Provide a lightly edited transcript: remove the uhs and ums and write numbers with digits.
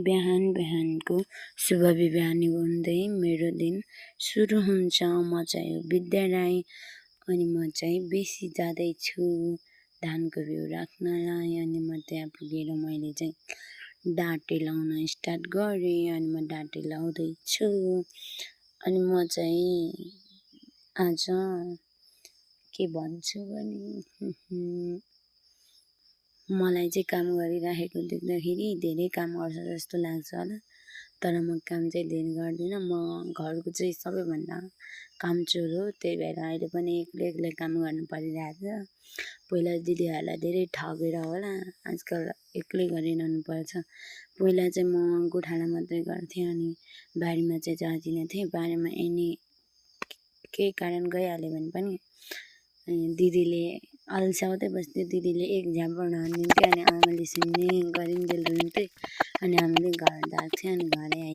बिहान बिहानको शुभ बिहानी हुँदै मेरो दिन सुरु हुन्छ। म चाहिँ विद्याराई अनि म चाहिँ बेसी जाँदैछु धानको बिउ राख्नलाई। अनि म त्यहाँ पुगेर मैले चाहिँ डाँटे लाउन स्टार्ट गरेँ अनि म डाँटे लाउँदैछु। अनि म चाहिँ आज के भन्छु भने मलाई चाहिँ काम गरिराखेको देख्दाखेरि धेरै काम गर्छ जस्तो लाग्छ होला, तर म काम चाहिँ धेरै गर्दिनँ। म घरको चाहिँ सबैभन्दा कामचोर हो, त्यही भएर अहिले पनि एक्लै काम गर्नु परिरहेको छ। पहिला दिदीहरूलाई धेरै ठगेर होला आजकल एक्लै गरिरहनु पर्छ। पहिला चाहिँ म गोठाला मात्रै गर्थेँ अनि बारीमा चाहिँ जाँदिनँ थिएँ। बारीमा एनी केही कारण गइहाल्यो भने पनि दिदीले अल्छाउँदै बस्थ्यो। दिदीले एक झापड हानिदिन्थ्यो अनि आमाले सुन्ने गरिन्जेल रुन्थ्यो अनि हामीले घर धार्थ्यो अनि घरै